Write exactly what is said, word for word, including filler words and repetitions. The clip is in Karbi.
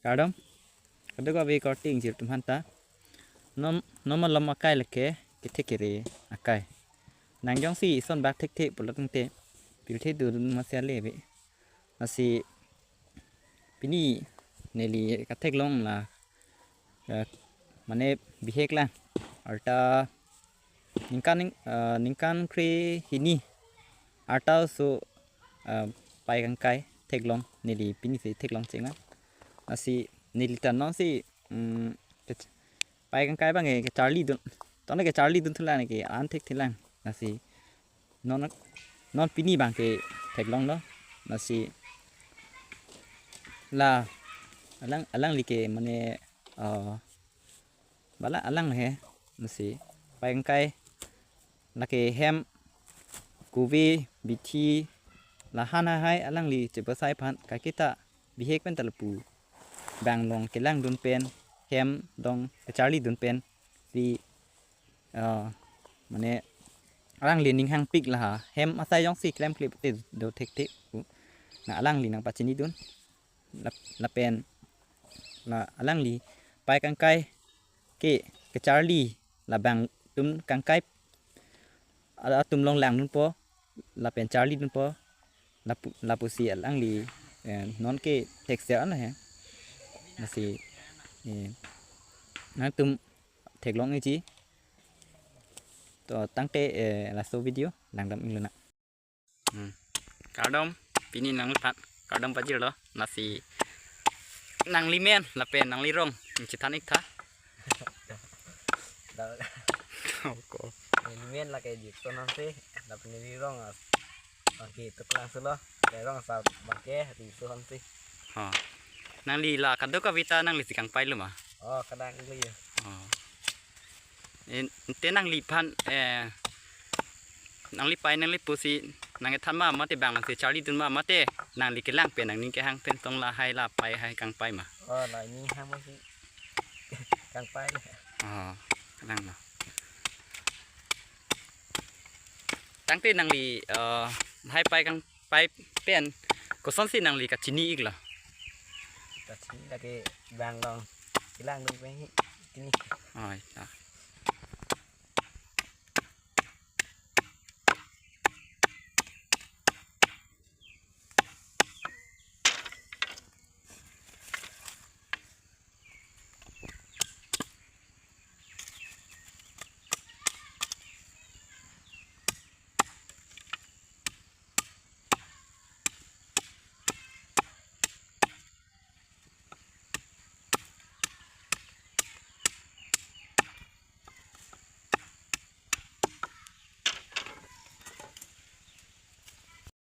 Kardom. Kadokave korte ingjir atum aphanta. Non, non malom akai lake kethek kere akai. Nang jongsi ison bak thekthe pulo tangte pirthe dun masi ale ave. Lasi pini neli katheklong la, eh, mane bihek lang. Arta ningkan ning-, eh, ningkan kre hini arta oso, eh, pai kangkai theklong, neli pini si theklong cheng lang. Lasi neli ta non si, mm, kech-, pai kangkai abang ke kecharli dun. Tone kecharli dun thulang ke an thekthelang. Lasi non, non pini abang ke theklonglo. Lasi la alang, alangli ke mane, eh, bala alang he, lasi pai kangkai lake hem, kove, bithi, la han hahai alangli chepasai aphan kaiketa bihek pen ta lapu bang along kelang dun pen, hem along kecharli dun pen si, eh, mane alangli ning hangpik laha, hem asai jongsi klemkle pute do thekthe pu. Na alangli nangpachini dun. Lap-, lapen la alangli pai kangkai ke kecharli labang atum kangkai, ala atum along lang dunpo, lapen charli dunpo, lapu, lapusi alangli, eh, non ke thekser an he. Lasi, eh, nangtum theklong iji. To tangte, eh, laso video langdam ingluna. Hmm. Kardom, pini nangliphan kardom pajirlo, lasi nanglimen lapen nanglirong chethan ik tha. Dal. Ko. Nelimen lake Jackson Hanse, lapen nelirong as. Oke, tuklang sulo. Lirong asar bangke, Riso Hanse. Ha. Nangli la kadokave ta nangli si kangpailo ma? Oh, kadang igli ya. Oh. Eh, te nangliphan, eh, nangli pai nangli pusi nangkethan ma, mate bang along si charli dun ma, mate nangli kelang pen nangning kehang pen tong lahai la pai hai kangpai ma? Oh, la ning hang masi kangpai. Oh, langlo. Tangte nangli, eh, hai pai kangpai pen kosonsi nangli kachini iklo? Kachini lake bang along kelang dun pen hi chini. Oh, ya.